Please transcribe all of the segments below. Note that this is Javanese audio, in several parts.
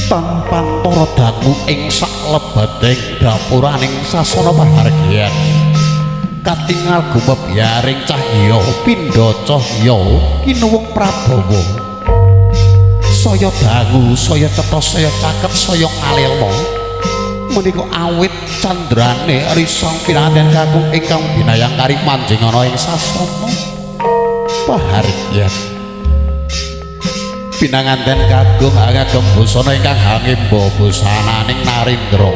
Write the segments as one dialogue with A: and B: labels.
A: Tanpa dangu ing saklebeting dapuraning sasana pahargyan katingal gumebyaring cahya pindha cahya kinuwung prabawa saya dangu saya cetha saya caket saya ngalela menika awit candrane risang pinanganten kakung ingkang binayang kari manjingana ing sasana pahargyan pinanganten kagung kagem busana ingkang hangimba busananing narendra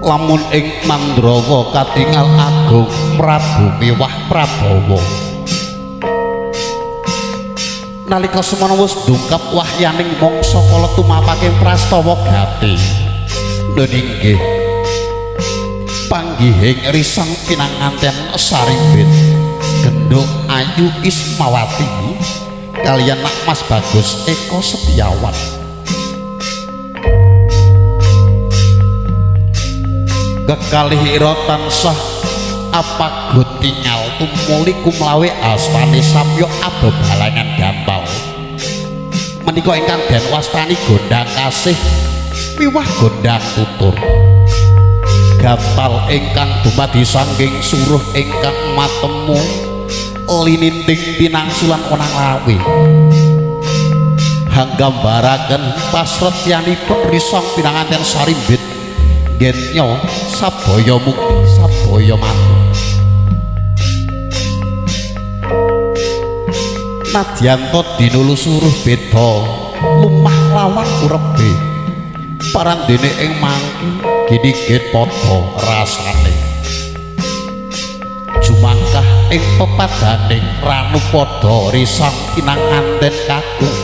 A: lamun ing Mandrawa katingal agung Prabu miwah Prabawa nalika semana wis dungkap wahyaning mangsa kala tumapake prastawa gati lho inggih panggihing risang pinanganten sarimbit genduk ayu Ismawati kaliyan Nak Mas Bagus Eko Setiawan kekalih ira tansah apagot tingal tumuli kumlawe astane sapya abebalangan gantal menika ingkang den wastani gondang kasih miwah gondang tutur gantal ingkang dumadi saking suruh ingkang matemu lininting tinangsulan onang lawe hanggambaraken pasretyanipun risang pinanganten sarimbit genya sabaya mukti sabaya mati nadyan ta dinulu suruh beda lumah lawan urebe parandene ing mangke ginigit padha rasane jumangkah ing pepadaning ranupada risang pinanganten kakung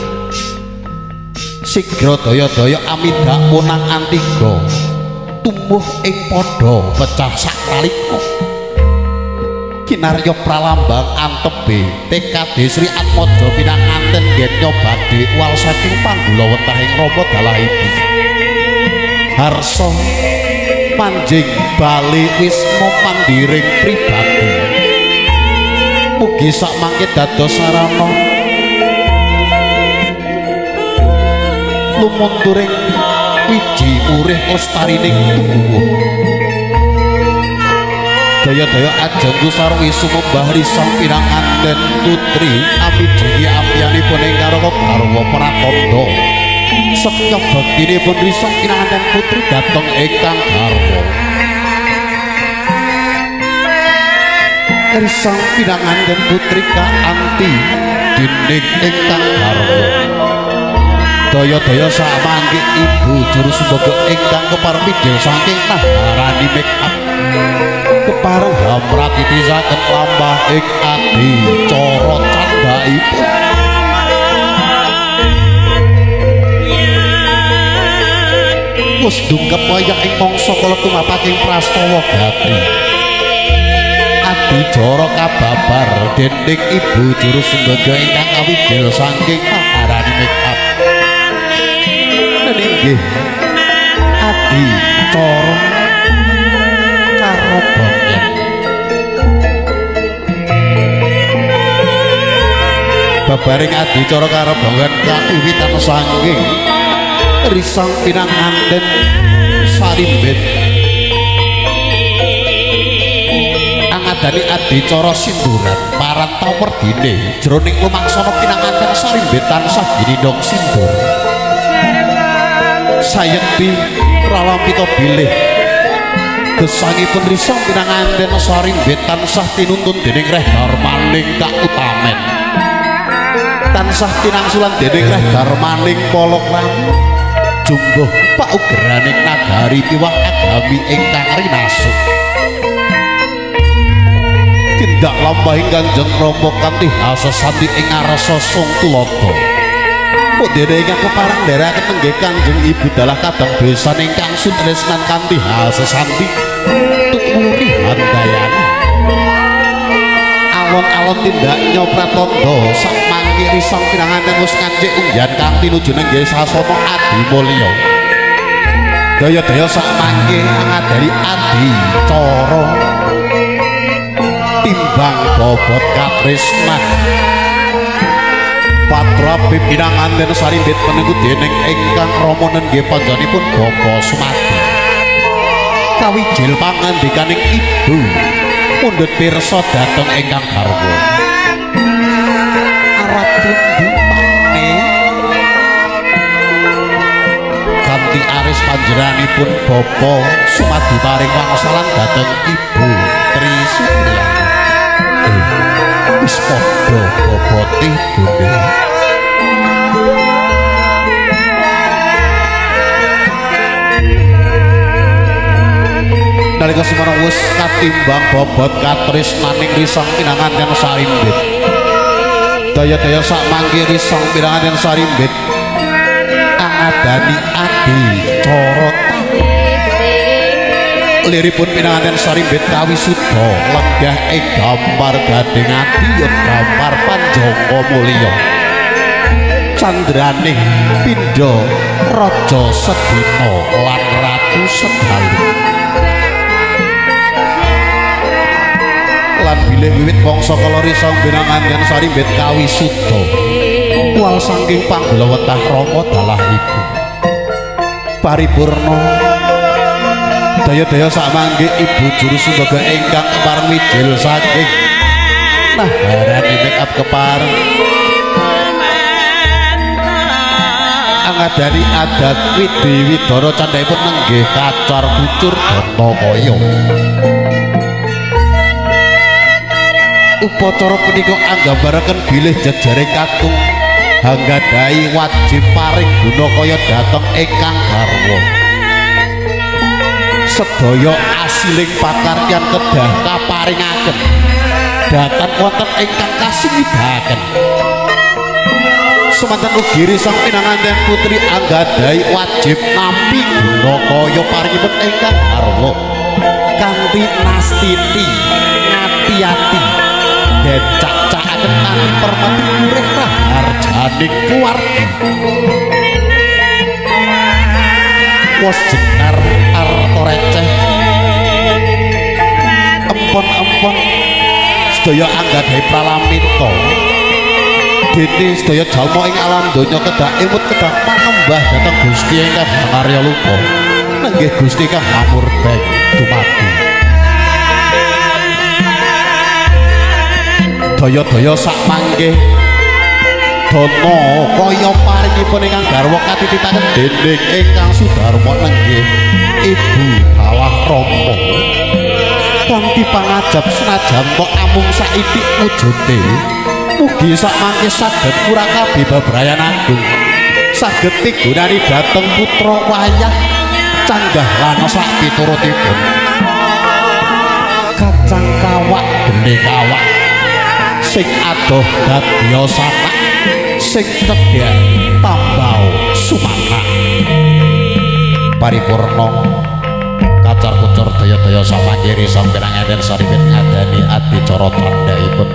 A: sigra daya-daya amidak punang antiga tumbuh ing padha pecah saknalika kinarya pralambang antebe TKD Sri Atmaja pinanganten genya badhe wal saking panggulawentahing Rama dalah ibu harsa manjing bali wisma mandiring pribadi mugi sakmangke dados sarana lumunturing wiji murih lestarining tuwuh daya-daya ajeng sarwi sumembah risang pinanganten putri amidini ampiyanipun ing karaka garwa pratandha setya bektinipun risang pinanganten putri dhateng ingkang garwa risang pinanganten putri kaanti dening ingkang garwa daya-daya samangke ibu juru sumbaga ingkang kepareng mijil saking Maharani make up kepareng hamratitisaken lampah ing adi cara candhaipun wis dungkep wayah ing mangsa kala tumapaking prastawa gati adicara kababar dening ibu juru sumbaga ingkang kawijil saking Maharani make up inggih adicara karobongan babaring adicara karobongan kawiwitan saking risang pinanganten sarimbit angadani adicara sinduran paranta werdine jroning lumangsana pinanganten sarimbit tansah ginindhong sindur sayekti pralampita bilih gesangipun risang pinanganten sarimbit tansah tinuntun dening reh darmaning kautamen tansah tinangsulan dening reh darmaning palakrami jumbuh paugeraning nagari miwah agami ingkang rinasuk tindak lampahing Kanjeng Rama kanthi hasesanti ing ngarsa sung tuladha dene ingkang kepareng nderekaken nenggih Kanjeng Ibu dalah kadang besan ingkang sutresnan kanthi hasesanti tumuri handayani alon-alon tindak nyopratandha sak mangke risang pinanganten wis ngancik unggihan kang tinuju nenggih sasana adimulya daya-daya sak mangke ngadari adicara timbang bobot katresnan. Patra pinanganten sarimbit penengku dening ingkang rama nenggih panjenenganipun Bapak Sumadi. Kawijil pangandikaning ibu mundhut pirsa dhateng ingkang garwa. Arat pundi pane? Kanthi aris panjenenganipun Bapak Sumadi paring wangsalan dhateng Ibu Tri Supriyani. Wis padha bobote bune. Nalika semono wis katimbang bobot katresnaning risang pinanganten sarimbit. Daya-daya sak mangke risang pinanganten sarimbit angadani adi cara liripun pinanganten sarimbit kawisuda lenggah ing gambar gading ati ya gambar panjangka mulya. Candraning pindha raja sedina lan ratu sedalu. Lan bilih wiwit mangsa kala risang pinanganten sarimbit kawisuda wal saking panggulawetah rama dalah ibu. Paripurna daya-daya sak mangke ibu juru sumbaga ingkang kepareng wijil saking naharani make up kepareng angadani adat widi widara candhaipun nenggih kacar kucur dantakaya. Upacara punika anggambaraken bilih jejering kakung hanggadhahi wajib paring guna kaya dhateng ingkang garwa. Sedaya asiling pakaryan kedah kaparingaken dhateng wonten ingkang kasingidaken. Semanten ugi risang pinanganten putri anggadhahi wajib nampi guna kaya paringipun ingkang garwa kanthi nastiti ngati-ati decak-cakaken kanthi permati urih raharjaning keluarga. Wos jenar arta receh empon-empon sedaya anggadhahi pralaminta dene sedaya jalma ing alam donya kedah emut kedah manembah dhateng Gusti ingkang hangarya lupa nenggih Gusti kang hamurbeng dumadi. Daya-daya sak mangke dana kaya paringipun ingkang garwa katititaken dening ingkang Sudarma nenggih Ibu Dalah Rama kanthi pangajap senajan to amung saithik wujude mugi sak mangke saged murakabi bebrayan agung saged migunani dhateng putra wayah canggah lan sak piturutipun. Kacang kawak gene kawak sing adoh dadya sanak sing cedhak tambao sumanak. Paripurna kacar kucur daya-daya samangke risang pinanganten sarimbit ngadani adicara tandhaipun.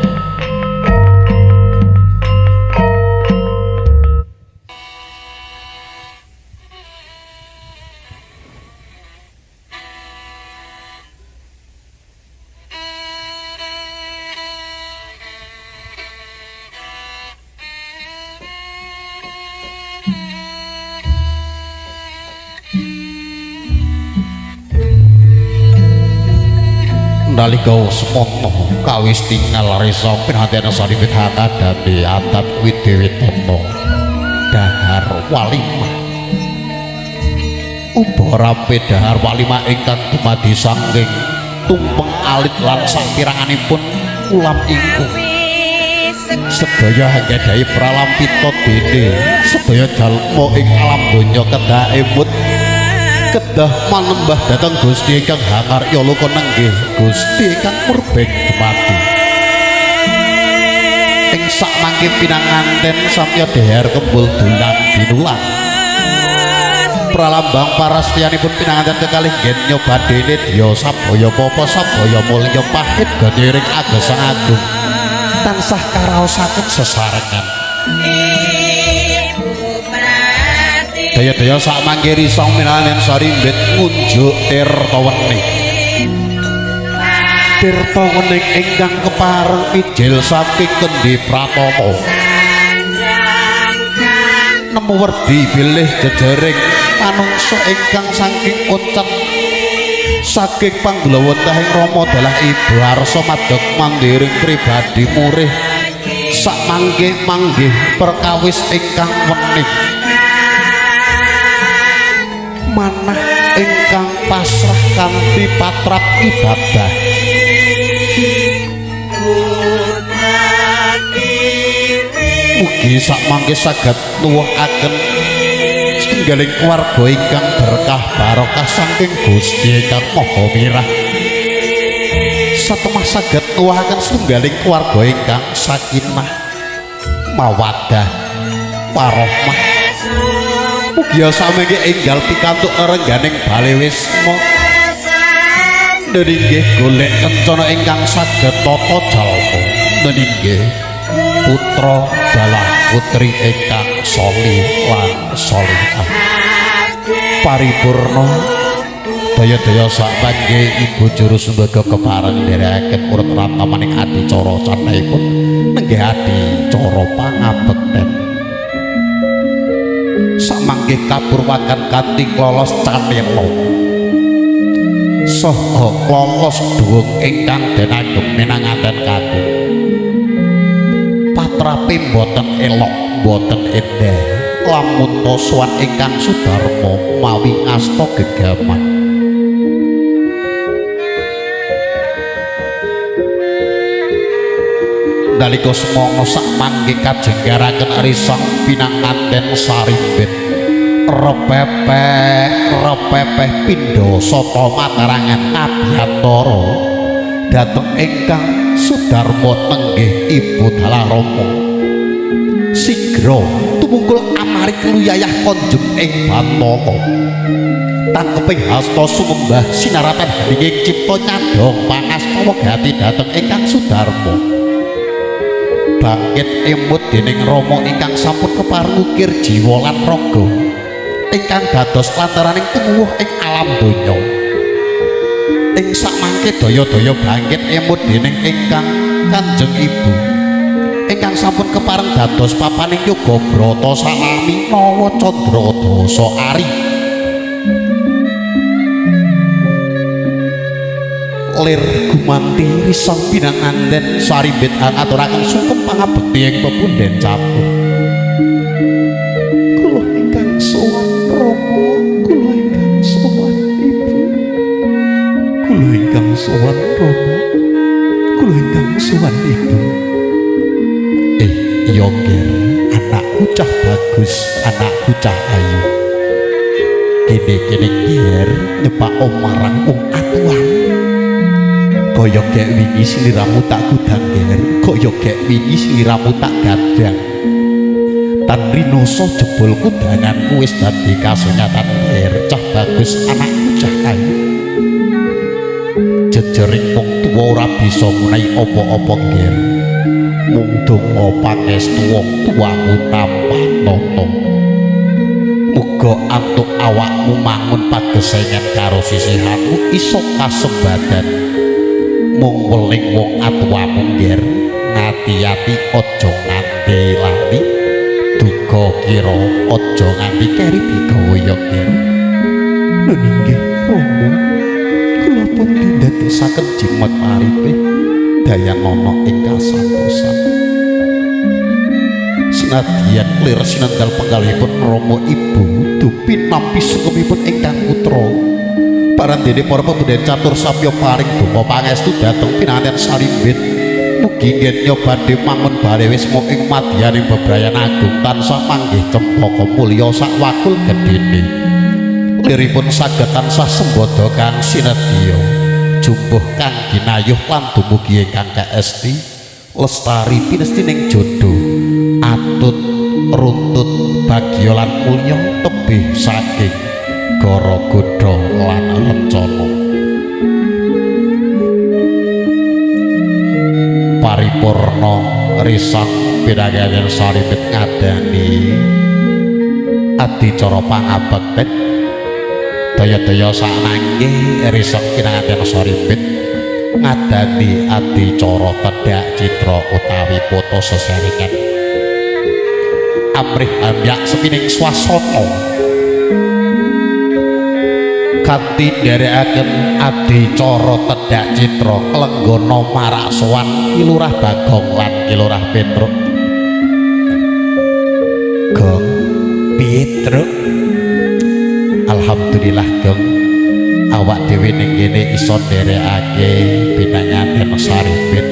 A: Nalika semono kawis tingal risa pinanganten sarimbit hangadani adat widiwitata dahar walimah. Uba rampe dahar walimah ingkang dumadi saking tumpeng alit lan sapiranganipun ulam ingkung. Sedaya anggadhahi pralampita dene sedaya jalma ing alam donya kedah emut kedah manembah dhateng Gusti ingkang hangarya loka nenggih Gusti ingkang murbeng dumadi. Ing sak mangke pinanganten samya dhahar kembul dulang binulang. Pralambang parastianipun pinanganten kekalih nggen nyobadene dya sabaya papa sabaya mulya pahit gandring agesang agung tansah karaosaken sesarengan. Daya-daya sak mangke risang minangan sarimbit ngunjuk tirta wening. Tirta wening ingkang kepareng mijil saking Kendi Pratama. Nemu werdi bilih jejering manungsa ingkang saking ocet saking panggulawentahing Rama dalah Ibu arsa madeg mandiring pribadi murih sakmangke manggih perkawis ingkang wening manah ingkang pasrah kanthi patrap ibadah. Mugi sakmangke saged nuwuhaken setunggaling keluarga ingkang berkah barokah saking Gusti ingkang Maha Mirah. Satemah saged nuwuhaken setunggaling keluarga ingkang sakinah, mawaddah, warahmah. Mugi samangke enggal pikantuk rengganing bale wisma. Nggih golek kencana ingkang saged tata jalma. Nggih putra dalah putri ingkang sholih lan sholihah. Paripurna daya-daya sakmangke Ibu juru sumbaga kepareng nderekaken urut ratamaning adicara candhaipun nenggih adicara pangabekten. Sakmangke kapurwakan kanthi klolos canela saha klolos dhuwung ingkang den agem minanganten kakung. Patrape boten elok, boten endah, lamun ta sowan ingkang sudarma mawi ngasta gegaman. Nalika semana sakmangke kajenggaraken risang pinanganten sarimbit repepeh repepeh pindha sata matarangan abiyantara dhateng ingkang sudarma nenggih Ibu dalah Rama. Sigra tumungkul amari kluyayah konjem ing Bathara. Tangkeping hasta sumembah sinaratan heninging cipta nyadhong pangastawa gati dhateng ingkang sudarma. Bangkit emut dening Rama ingkang sampun kepareng ukir jiwa lan raga ingkang dados lantaraning tumuwuh ing alam donya. Ing sakmangke daya-daya bangkit emut dening ingkang Kanjeng Ibu ingkang sampun kepareng dados papaning yoga brata salami nawa candra dasa ari. Lir gumanti risang pinanganten sarimbit ngaturaken sungkem pangabekti ing pepundhen catur. Kula ingkang sowan Rama, kula ingkang sowan Ibu. Kula ingkang sowan Rama, kula ingkang sowan Ibu. Iya nger, anakku cah bagus, anakku cah ayu. Kene-kene nger nyepak marang wong atuan. Kaya gek wingi sliramu tak gudang nger, kaya gek wingi sliramu tak gadang. Tan rinoso jebul kudanganku wis dadi kasunyatan nger, cah bagus anakku cah ayu. Jejering wong tuwa ora bisa menehi apa-apa nger. Mung donga pangestu wong tuamu tampa tata. Muga antuk awakmu mangun pagesengan karo sisihanmu iso kasembadan. Mung weling wong atuwamu nger, ngati-ati aja nganti lali. Duga kira aja nganti keri digawa ya nger. Lho inggih Rama, kula pun dindadosaken jimat paripe dayanana ing kasantosan. Senadyan lir sinenggal penggalihipun Rama Ibu dupi nampi sungkemipun ingkang putra. Parandene para pepundhen catur samya paring donga pangestu dhateng pinanganten sarimbit. Mugi ngenya badhe mangun bale wisma ing madyaning bebrayan agung tansah manggih cempaka mulya sakwakul gedhene. Liripun saged tansah sembada kang sinedya, jumbuh kang ginayuh lan dumugi ingkang kaesti lestari pinestining jodho atut runtut bagya lan mulya tebih saking gara godha lan rencana. Paripurna risang pinanganten sarimbit ngadani adicara pangabekten. Daya-daya sakmangke risang pinanganten sarimbit ngadani adicara tedhak citra utawi foto seseringan. Amrih amyak sepining swasana kanthi nderekaken adicara tedhak citra klenggana marak sowan Ki Lurah Bagong lan Ki Lurah Petruk. Gong,
B: Piye, Truk?
A: Alhamdulillah Gong, awak dhewe ning kene iso nderekake pinanganten Saripin.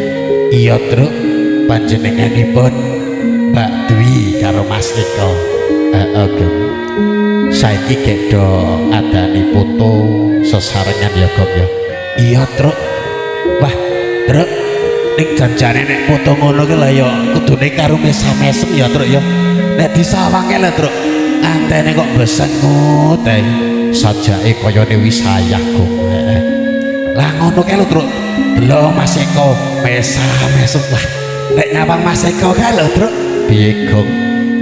B: Iya, Truk. Panjenenganipun Mbak Dwi karo Mas Eko.
A: Heeh, Gong. Saiki gek do ngadani foto sesarengan ya, Gong ya.
B: Iya, Truk. Wah, Truk, ning janjane nek foto ngono ki lha ya kudune karo mesam-mesem ya, Truk ya. Nek disawange lho, Truk, antene kok besengut ae.
A: Sajake kayane wis ayah, Gong. Heeh.
B: Lah ngono kae lho, Truk. Delok Mas Eko mesam-mesem. Wah, nek nyawang Mas Eko kae lho, Truk.
A: Piye, Gong?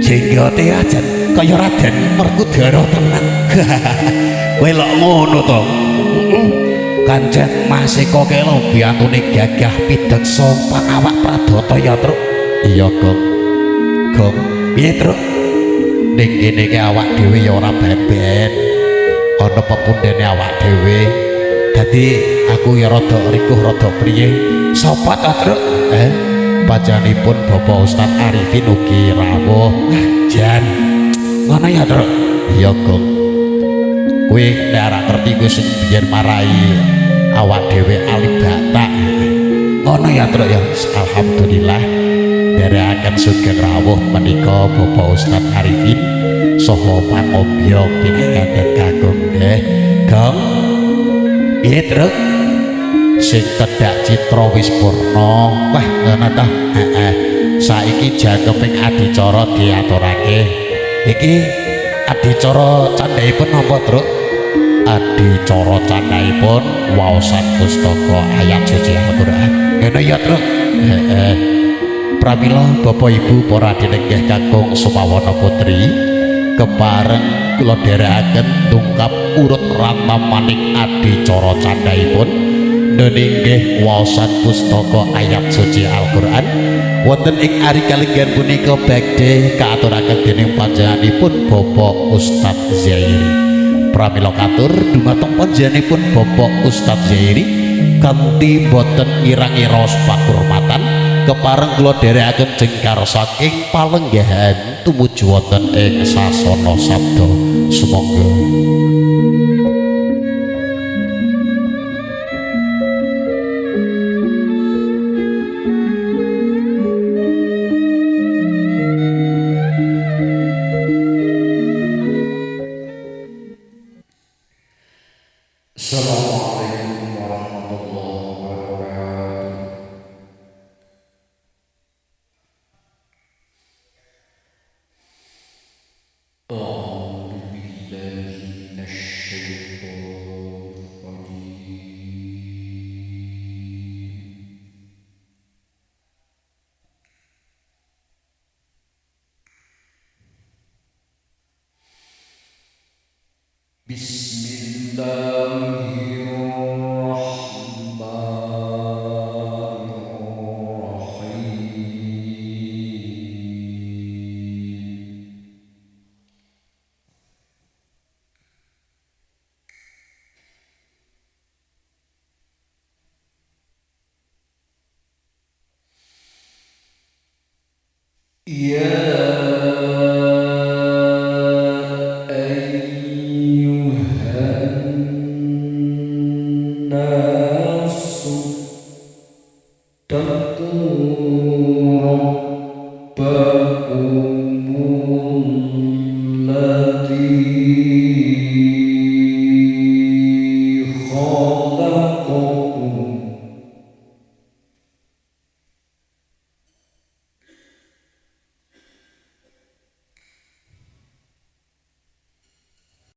B: Jenggote ajan kaya Raden Werkudara tenan. Kowe lok ngono to. Heeh. Kancen Mas Eko kae lho biyantune gagah pideksa pangawak pradata ya, Truk.
A: Iya, Gong. Gong,
B: Piye, Truk?
A: Ning kene iki awak dhewe ya ora ben-ben. Ana pepundhene awak dhewe. Dadi aku ya rada rikuh rada priye.
B: Sapa to, Truk?
A: Panjenenganipun Bapak Ustaz Arifin ugi rawuh.
B: Wah, jan. Ngono ya, Truk.
A: Iya, Gong. Kowe nek ora ngerti kowe sing biyen marai awak dhewe alif bata.
B: Ngono ya, Truk ya.
A: Alhamdulillah nderekaken sugeng rawuh menika Bapak Ustaz Arifin saha pangobyo pinanganten kakung nggih. Gong,
B: Piye, Truk?
A: Sing tedhak citra wis purna.
B: Wah, ngono ta.
A: Heeh. Saiki jangkeping adicara diaturake.
B: Iki adicara candhaipun napa, Truk?
A: Adicara candhaipun waosan pustaka ayat suci Al-Qur'an.
B: Ngono ya, Truk.
A: Heeh. Pramila Bapak Ibu para dinenggih kakung Sumawana Putri, kepareng kula dherekaken dungkap urut rantamaning adicara candhaipun nenenggih waosan pustaka ayat suci Al-Qur'an wonten ing ari kalenggan punika badhe kaaturaken dening panjenenganipun Bapak Ustadz Zairi. Pramila katur dumateng panjenenganipun Bapak Ustadz Zairi kanthi boten ngirangi raos pakurmatan, kepareng kula dherekaken jengkar saking palenggahan tumuju wonten ing sasana sabda. Sumangga.
C: Assalamualaikum warahmatullahi wabarakatuh. A'udzu billahi minasyaitonir rajim. Bismillahirrahmanirrahim. Ya ayyuhan nas.